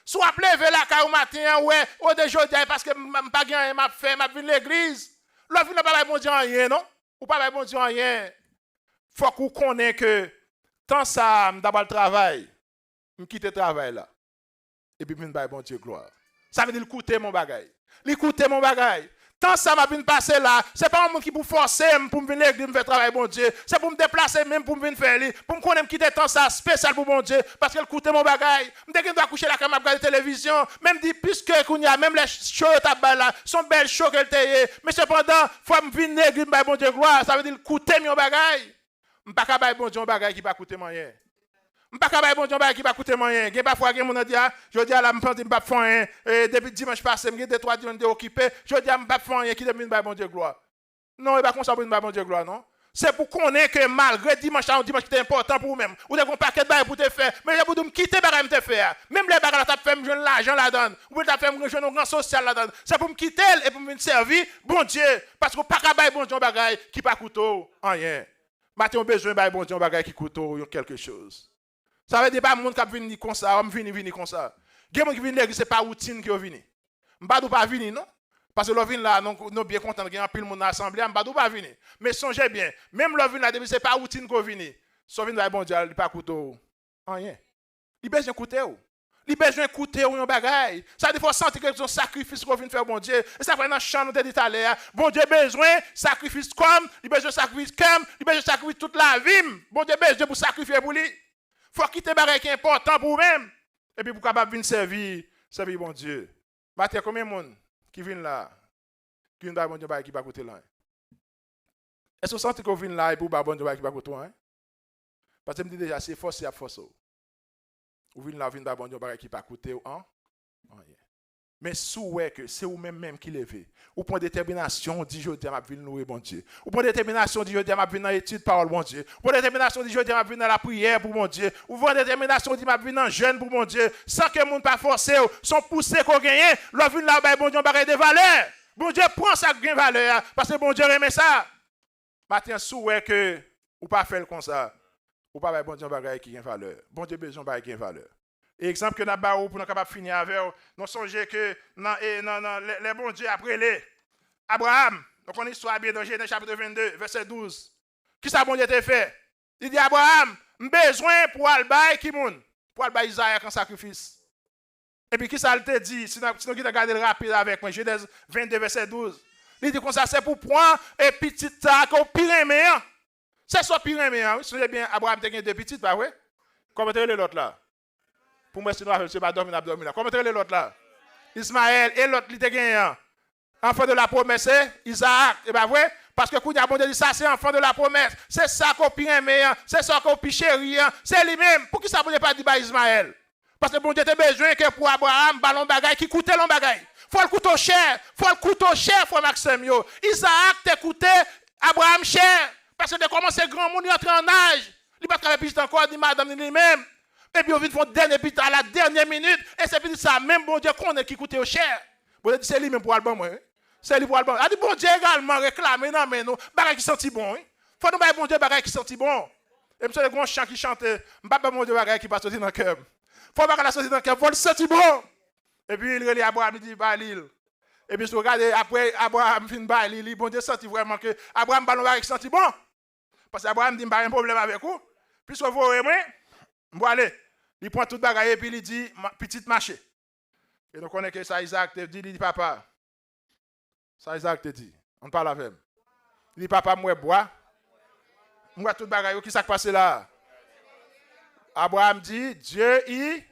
Si w ap leve lakay ou maten an, w wè, o de jodi a, e paske m, m pa gen anyen m ap fè, m ap vin legliz. Lè w vin la, w pa bay Bondye anyen, non. Ou pa bay Bondye anyen. Fòk ou konnen ke tan sa a, m ta pral travay, m kite travay la, epi m vin bay Bondye glwa. Sa vle di l koute m yon bagay. Li koute m yon bagay. Tan sa m ap vin pase la, se pa yon moun ki pou fòse m pou m vin legliz, m fè travay Bondye. Se pou m deplase menm pou m vin fè li, pou m konnen m kite tan sa espesyal pou Bondye, paske l koute m yon bagay. M te gen dwa kouche lakay m ap gade televizyon, men m di, piske kounye a, menm lè cho yo t ap bay la, se yon bèl cho ke l te ye. Men sepandan, fò m vin legliz, m bay Bondye glwa, sa vle di l koute m yon bagay. M pa ka bay Bondye yon bagay ki pa koute m anyen. M pa ka bay Bondye yon bagay ki pa koute m anyen. Gen pafwa, gen moun nan di, a, jodi a la, m panse m p ap fè anyen. E, depi dimanch pase, m gen de, twa dimanch m te okipe. Jodi a, m p ap fè anyen, kite m vin bay Bondye glwa. Non, e pa konsa pou vin bay Bondye glwa, non. Se pou konnen ke malgre dimanch la, yon dimanch ki te enpòtan pou ou menm. Ou te gen yon pakèt bagay pou w te fè. Men jan pou di w, m kite bagay m te fè a. Menm lè bagay la t ap fè m jwenn lajan ladan l. Oubyen l t ap fè m jwenn yon gran sosyal ladan l. Se pou m kite l e pou m vin sèvi Bondye. Paske w pa ka bay Bondye yon bagay ki pa koute w anyen. Maten, w bezwen bay Bondye yon bagay ki koute w yon kèlke choz. Sa vle di, pa moun k ap vini konsa, m vini, vini konsa. Gen moun ki vin legliz, se pa woutin ke yo vini. M pa di w pa vini, non. Paske lè w vin la, nou, nou byen kontan, gen anpil moun nan asanble a, m pa di w pa vini. Men sonje byen, menm lè w vin la, depi se pa woutin ke w vini, sa w vin bay Bondye a, li pa koute w anyen. Li bezwen koute w. Li bezwen koute w yon bagay. Sa vle di fò w santi ke se yon sakrifis ke w vin fè Bondye. E sa k fè nan chan nou te di talè a, Bondye bezwen sakrifis kò m, li bezwen sakrifis kè m, li bezwen sakrifis tout lavi m. Bondye bezwen pou w sakrifye pou li. Fò w kite bagay ki enpòtan pou ou menm. Epi pou w kapab vin sèvi, sèvi Bondye. Maten, konbyen moun ki vin la, ki vin bay Bondye yon bagay ki pa koute l anyen? Èske w santi ke w vin la epi w ba Bondye yon bagay ki pa koute w anyen? Paske m di deja, se fòse y ap fòse w. Ou vin la, ou vin ba Bondye yon bagay ki pa koute w an, anyen. Men si w wè ke se ou menm menm ki leve, ou pran detèminasyon, ou di, "Jodi a, m ap vin louwe Bondye." Ou pran detèminasyon, ou di, "Jodi a, m ap vin nan etid pawòl Bondye." Ou pran detèminasyon, ou di, "Jodi a, m ap vin nan lapriyè pou Bondye." Ou pran detèminasyon, ou di, "M ap vin nan jèn pou Bondye." San ke moun pa fòse w, se yon pouse ke w genyen. Lè w vin la, ou bay Bondye yon bagay de valè. Bondye pran sa k gen valè a, paske Bondye renmen sa. Maten an, si w wè ke ou pa fè l konsa, ou pa bay Bondye yon bagay ki gen valè. Bondye bezwen yon bagay ki gen valè. E egzanp ke n ap ba ou pou nou kapab fini avè w, nou sonje ke nan, e, nan, nan, lè, lè Bondye ap rele Abraram, nou konn istwa a byen nan Jenèz chapit vennde, vèsè douz. Kisa Bondye te fè? Li di, "Abraram, m bezwen pou w al bay ki moun? Pou w al bay Izayèk an sakrifis." Epi kisa l te di? Si nou, si nou gentan gade l rapid avèk mwen, Jenèz vennde, vèsè douz. Li di konsa, "Se pou pran e pitit sa a ke w pi renmen an." Se sa w pi renmen an, wi. Sonje byen, Abraram te gen de pitit, pa vre? Kòman te rele lòt la? Pou mwen, si nou pa fè, se pa dòmi n ap dòmi la. Kòman te rele lòt la? Ismayèl. E lòt li te genyen an? Enfant de la promesse, se Izaak. E pa vre? Paske kounye a, Bondye di, "Sa se enfant de la promesse. Se sa ke w pi renmen an. Se sa ke w pi cheri an. Se li menm." Poukisa Bondye pa di bay Ismayèl? Paske Bondye te bezwen ke pou Abraram ba l yon bagay ki koute l yon bagay. Fò l koute w chè. Fò l koute w chè, frè m ak sè m yo. Izaak te koute Abraram chè. Paske l te kòmanse granmoun, li antre an aj. Li pa t ka fè pitit ankò, ni madanm, ni li menm. Epi yo vin fè yon dènye pitit a la dènyè minit. E se pitit sa a menm Bondye konnen ki koute yo chè. Bondye di, "Se li menm pou w al ban mwen, wi. Se li pou w al ban mwen." A di, Bondye egalman reklame nan men nou bagay ki santi bon, wi. Fò nou bay Bondye bagay ki santi bon. E m sonje gen yon chan ki chante, "M p ap ban Bondye bagay ki pa soti nan kè m." Fò bagay la soti nan kè m, fò l santi bon. Epi li rele Abraram, li di, "Ba li l." Epi si w gade, apre Abraram fin ba li li, Bondye santi vrèman ke Abraram ba l yon bagay ki santi bon. Paske Abraram di, "M pa gen pwoblèm avèk ou. Piske w voye mwen, m prale." Li pran tout bagay epi li di, "Ma-, pitit, mache." E nou konnen ke sa Izaak te di, li di, "Papa." Sa Izaak te di? Ann pale avè m. Li di, "Papa, m wè bwa. M wè tout bagay yo. Kisa k pase la a?" Abraram di, "Dye i."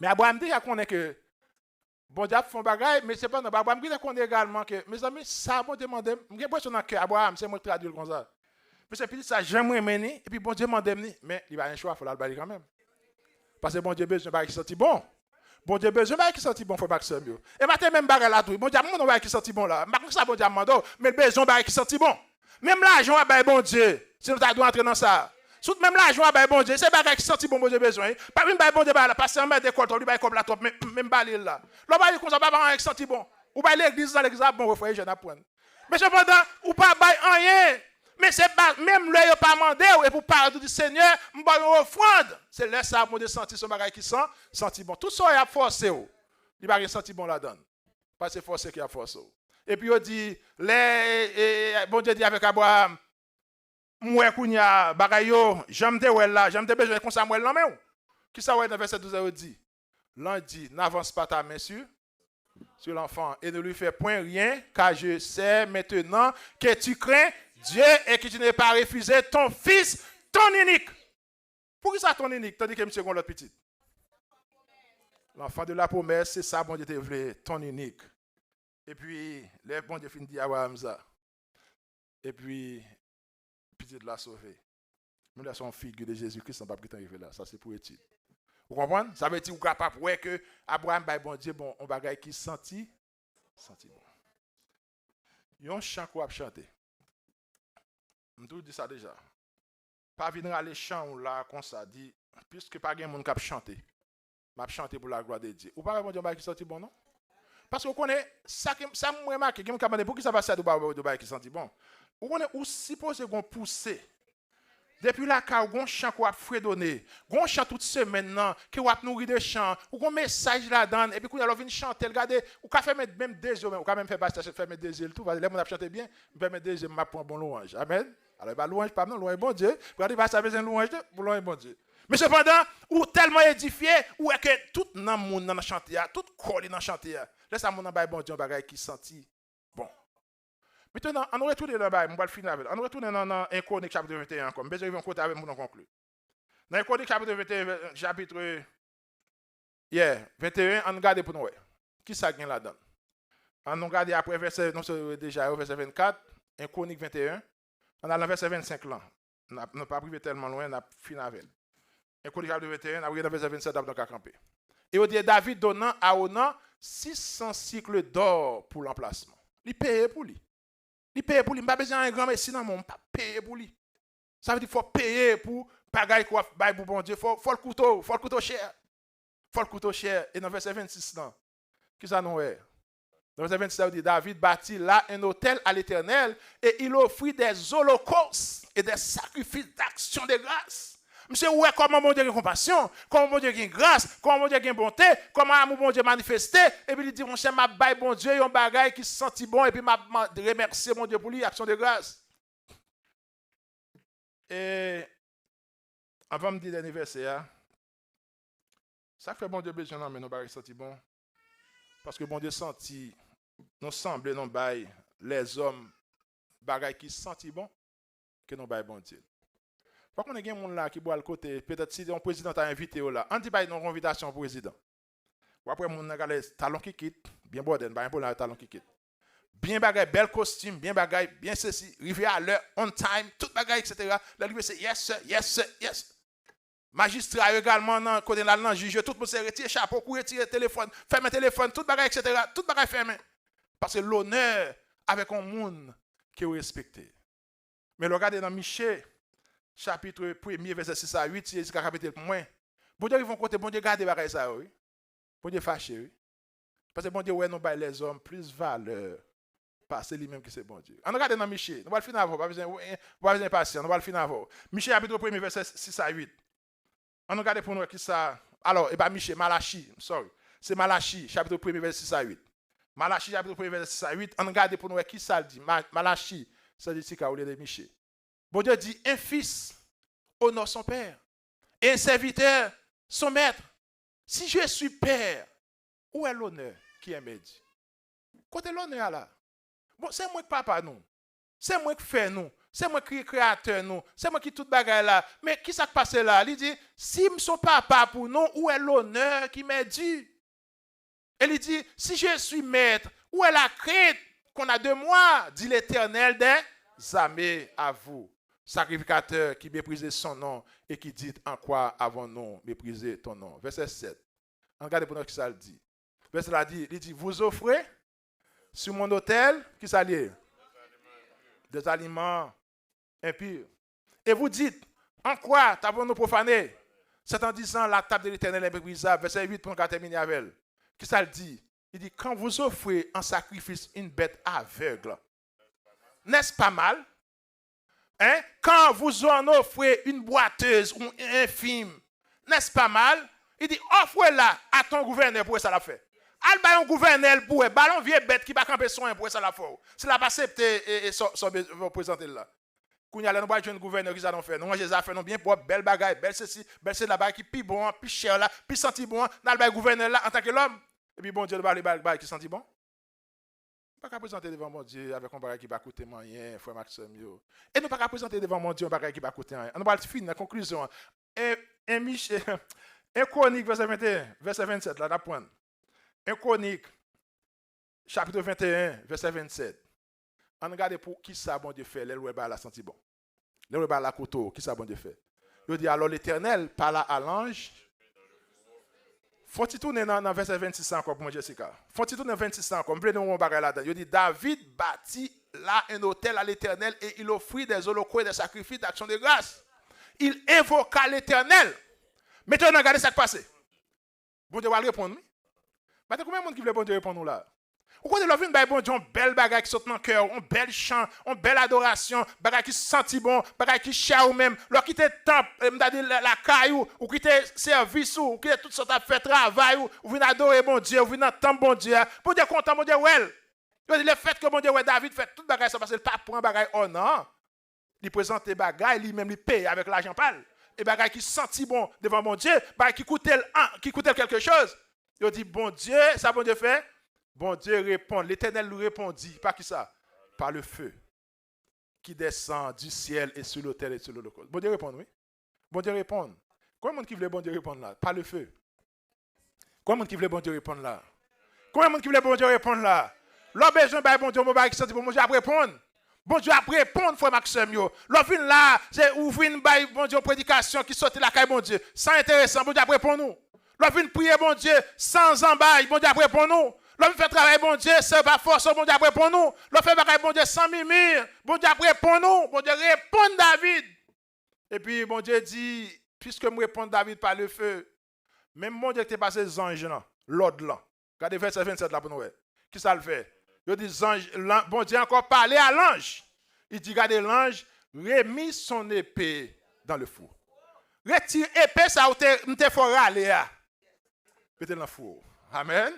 Men Abraram deja konnen ke Bondye ap fè yon bagay, men sepandan, Abraram gentan konnen egalman ke, mezanmi, sa Bondye mande m, m gen enpresyon nan kè Abraram, se mwen k tradui l konsa. Mesye, pitit sa, jan m renmen li, epi Bondye mande m li, men li pa gen chwa, fò l al ba li kanmenm. Paske Bondye bezwen bagay ki santi bon. Bondye bezwen bagay ki santi bon, frè m ak sè m yo. E maten menm bagay la tou, Bondye ap mande w bagay ki santi bon la. M pa konn sa Bondye ap mande w, men l bezwen bagay ki santi bon. Menm lajan w ap bay Bondye, si nou ta dwe antre nan sa. Sou menm lajan w ap bay Bondye, se bagay ki santi bon Bondye bezwen, wi. Pa vin bay Bondye bagay la, pastè anmède kò l twòp, li bay kòb la twòp, men, men m ba li l la. Lè w ba li konsa, w pa bay anyen ki santi bon. Ou bay legliz la, legliz la ap bon, refrè jèn ap pran. Men sepandan, ou pa bay anyen. Men se pa, menm lè yo pa mande w, epi w parèt ou di, "Senyè, m ba w yon ofrann." Se lè sa a Bondye santi se yon bagay ki san, santi bon. Tout sa y ap fòse w, li pa gen santi bon ladan l. Paske se fòse ki ap fòse w. Epi yo di, lè, e, e, Bondye di avèk Abraram, "M wè kounye a bagay yo, jan m te wè l la, jan m te bezwen konsa m wè l nan men w." Kisa w wè nan vèsè douz la yo di? Lan di, "N'avance pas ta main sur." sur l'enfant et ne lui fais point rien, car je sais maintenant que tu crains Dieu et que tu n'as pas refusé ton fils, ton unique. Poukisa ton unique, tandis que misye gen lòt pitit? L'enfant de la promesse, se sa Bondye te vle, ton unique. Epi, lè Bondye fin di Abraham sa, epi pitit la sove. Menm lè se yon figi de Jezi Kris, sa p ap gentan rive la. Sa se pou etid. Ou konprann? Sa vle di ou kapab wè ke Abraham bay Bondye bon, yon bagay ki santi, santi bon. Yon chan ke w ap chante. M toujou di sa deja. Pa vin rale chan ou la konsa, di, piske pa gen moun k ap chante, m ap chante pou laglwa de Dye. Ou pa wè Bondye yon bagay ki santi bon, non? Paske ou konnen, sa ke, sa m remake, gen moun k ap mande, poukisa pastè a di w pa wè yon bagay ki santi bon? Ou konnen, ou sipoze gon pouse. Depi lakay ou, gon chan ke w ap fredone, gon chan tout semèn nan, ke w ap nouri de chan, ou gon mesaj ladan l, epi kounye a lè w vin chante l, gade, ou ka fèmen menm de zye w, men ou ka menm fè pastè fèmen de zye l tou, paske lè moun ap chante byen, m fèmen de zye m, m ap pran bon lwanj. Amèn. Alò, e pa lwanj pa m non, lwanj Bondye. Pou gade pastè a bezwen lwanj tou, pou lwanj Bondye. Men sepandan, ou tèlman edifye, ou wè ke tout nanm moun nan nan chante a, tout kò li nan chante a. Lè sa moun nan bay Bondye yon bagay ki santi bon. Mentnan, ann retounen nan bagay, mwen pral fini avè l. Ann retounen nan, nan en Kwonik chapit venteyen ankò. M bezwen rive yon kote avè m pou nou konkli. Nan en Kwonik chapit venteyen, vè-, chapit, yeah, venteyen, ann gade pou nou wè. Kisa k gen ladan l? Ann nou gade apre vèsè, nou se deja yo, vèsè vennkat, en Kwonik venteyen. Ann al nan vèsè vennsenk lan. N ap, nou p ap rive tèlman lwen, n ap fin avè l. En Kwonik chapit venteyen, n ap rive nan vèsè vennsèt, n ap donk a kanpe. Et il dit, David donna à Ornan six cents sicles d'or pour l'emplacement. Li peye pou li. Li peye pou li. M pa bezwen anyen granmesi nan men w, m pa peye pou li. Sa vle di fò w peye pou bagay ke w ap bay pou Bondye. Fò, fò l koute w, fò l koute w chè. Fò l koute w chè. E nan vèsè vennsis lan, kisa nou wè? Nan vèsè vennsis la, yo di, David bâtit là un autel à l'Éternel et il offrit des holocaustes et des sacrifices d'action de grâce. Misye wè kòman Bondye gen konpasyon, kòman Bondye gen gras, kòman Bondye gen bonte, kòman amou Bondye manifeste, epi li di, monchè, m ap bay Bondye yon bagay ki santi bon, epi m ap, m ap remèsye Bondye pou li, aksyon de gras. E anvan m di dènye vèsè a, sa k fè Bondye bezwen nan men nou bagay ki santi bon? Paske Bondye santi nou sanble nou bay lèzòm bagay ki santi bon ke nou bay Bondye. Fò konnen gen moun la ki pral kote, petèt si yon prezidan ta envite yo la, ann di bay nou yon envitasyon prezidan. W ap wè moun nan gade talon kikit, byen bòdè, n pa gen pwoblèm avèk talon kikit. Byen bagay, bèl kostim, byen bagay, byen sesi, rive a lè, on time, tout bagay, et cetera. Lè l rive se yes sir, yes sir, yes. Majistra yo egalman nan kote l al nan jij yo, tout moun se retire chapo, kouri retire telefòn, fèmen telefòn, tout bagay, et cetera. Tout bagay fèmen. Paske lonè avèk yon moun ke w respekte. Men lè w gade nan Miche, chapit premye, vèsè sis a uit, si Jezi ka repete l pou mwen, Bondye rive yon kote, Bondye gade bagay sa yo, wi. Bondye fache, wi. Paske Bondye wè nou bay lèzòm plis valè pase li menm ki se Bondye. Ann gade nan Miche. Nou pral fini avè w, pa bezwen, pa bezwen enpasyan, nou pral fini avè w. Miche chapit premye, vèsè sis a uit. Ann gade pou nou wè kisa. Alò, e pa Miche, Malachi, sorry. Se Malachi, chapit premye, vèsè sis a uit. Malachi, chapit premye, vèsè sis a uit. Ann gade pou nou wè kisa l di. Ma-, Malachi, sa di tika olye de Miche. Bondye di, un fils honore son père, et un serviteur son maître. Si je suis père, où est l'honneur qui est dit? Kote lonè a la? Bon, se mwen k papa nou. Se mwen k fè nou. Se mwen ki kreyatè nou. Se mwen ki tout bagay la. Men kisa k pase la? Li di, si m se yon papa pou nou, où est l'honneur qui m'est dû? E li di, si je suis maître, où est la crainte qu'on a de moi, dit l'Éternel des armées à vous, sacrificateur qui méprisez son nom et qui dites, en quoi avons-nous méprisé ton nom? Vèsè sèt. Ann gade pou nou kisa l di. Vèsè la di, li di, vous offrez sur mon autel, kisa l ye? Des aliments impurs. Et vous dites, en quoi t'avons-nous profané? C'est en disant, la table de l'Éternel est méprisable. Vèsè uit pou nou ka tèmine avè l. Kisa l di? Li di, quand vous offrez en sacrifice une bête aveugle, n'est-ce pas mal? Hein? Quand vous en offrez une boiteuse ou un infirme, n'est-ce pas mal? Li di, offre-la à ton gouverneur pou wè sa l ap fè. Al bay yon gouvènè l pou wè, ba l yon vye bèt ki pa kanpe sou anyen pou wè sa l ap fè w. Si l ap aksepte e, e, sa, sa w prezante l la. Kounye a, lè nou pral jwenn gouvènè, kisa nou fè? Nou ranje zafè nou byen pwòp, bèl bagay, bèl sesi, bèl sela, bagay ki pi bon an, pi chè la, pi santi bon an, n al bay gouvènè la antanke lòm. Epi Bondye nou pa vle bay bagay ki santi bon? Nou pa ka prezante devan Bondye avèk yon bagay ki pa koute m anyen, frè m ak sè m yo. E nou pa ka prezante devan Bondye yon bagay ki pa koute anyen. An nou pral fini nan konklizyon an. En, en Mich-, en Kwonik, vèsè venteyen, vèsè vennsèt la, n ap pran. En Kwonik, chapit venteyen, vèsè vennsèt. Ann gade pou kisa Bondye fè lè l wè bagay la santi bon. Lè l wè bagay la koute w, kisa Bondye fè? Yo di, alò Letènèl pala a lanj. Fon ti tounen nan, nan vèsè vennsis la ankò pou mwen, Jessica. Fon ti tounen vennsis la ankò. M vle nou wè yon bagay ladan. Yo di, David bâtit là un autel à l'Éternel et il offrit des holocaustes et des sacrifices d'action de grâce. Il invoqua l'Éternel. Mete w nan gade sa k pase. Bondye pral reponn, wi. Maten, konbyen moun ki vle Bondye reponn ou la? Ou konnen lè w vin bay Bondye yon bèl bagay ki sot nan kè w, yon bèl chan, yon bèl adorasyon, bagay ki santi bon, bagay ki chè a ou menm. Lè w kite tanp, eh, m ta di la- lakay ou, ou kite sèvis ou, ou kite tout sa w t ap fè, travay ou, ou vin adore Bondye, ou vin nan tanp Bondye a. Bondye kontan, Bondye wè l. Yo di, lefètke Bondye wè David fè tout bagay sa, paske l pa pran bagay ò nan an. Li prezante bagay, li menm li peye avèk lajan pa l. E bagay ki santi bon devan Bondye, bagay ki koute l an, ki koute l kèlke choz. Yo di, Bondye, sa Bondye fè? Bondye reponn. Letènèl li repondi. Pa ki sa? Pa le feu qui descend du ciel et sur l'autel et sur l'holocauste. Bondye reponn, wi. Bondye reponn. Konbyen moun ki vle Bondye reponn la? Pa le feu. Konbyen moun ki vle Bondye reponn la? Konbyen moun ki vle Bondye reponn la? Lè w bezwen bay Bondye yon bagay ki santi bon, Bondye ap reponn. Bondye ap reponn, frè m ak sè m yo. Lè w vin la, se ou vin bay Bondye yon predikasyon ki soti lakay Bondye, san enteresan, Bondye ap reponn ou. Lè w vin priye Bondye san zanbay, Bondye ap reponn ou. Lè w vin fè travay Bondye, san yo pa fòse w, Bondye ap reponn ou. Lè w fè bagay Bondye san mimi, Bondye ap reponn ou. Bondye reponn David. Epi Bondye di, piske m reponn David pa le feu, menm Bondye ki te pase zanj lan, lòd lan. Gade vèsè vennsèt la pou nou wè. Kisa l fè? Yo di zanj lan, Bondye ankò pale a lanj. Li di, gade lanj, remis son épée dans le four. Retire epe sa ou te, m te fè w rale a. Mete l nan fou. Amèn.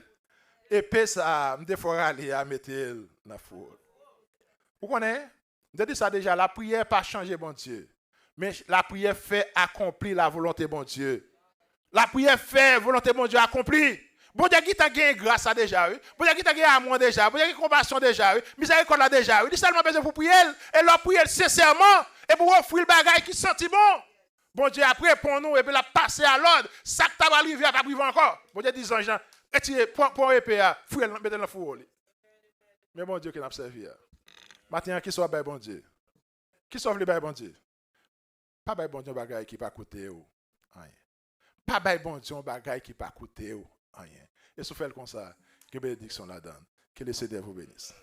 Epe sa a, m te fè w rale a, mete l nan fou. Ou konnen, m te di sa deja, lapriyè pa chanje Bondye. Men lapriyè fè akonpli lavolonte Bondye. Lapriyè fè volonte Bondye akonpli. Bondye gentan gen gras la deja, wi. Bondye gentan gen amou an deja. Bondye gen konpasyon deja, wi. Mizerikòd la deja, wi. Li sèlman bezwen pou priye l. E lè w priye l sensèman, e pou w ofri l bagay ki santi bon, Bondye ap reponn ou, epi l ap pase a lòd. Sa k ta pral rive a p ap rive ankò. Bondye di zanj lan, retire, pran, pran epe a, fouye l, mete l nan fouwo li. Men Bondye ke n ap sèvi a. Maten an, kisa w ap bay Bondye? Kisa w vle bay Bondye? Pa bay Bondye yon bagay ki pa koute w anyen. Pa bay Bondye yon bagay ki pa koute w anyen. E si w fè l konsa, gen benediksyon ladan l. Que le Seigneur vous bénisse.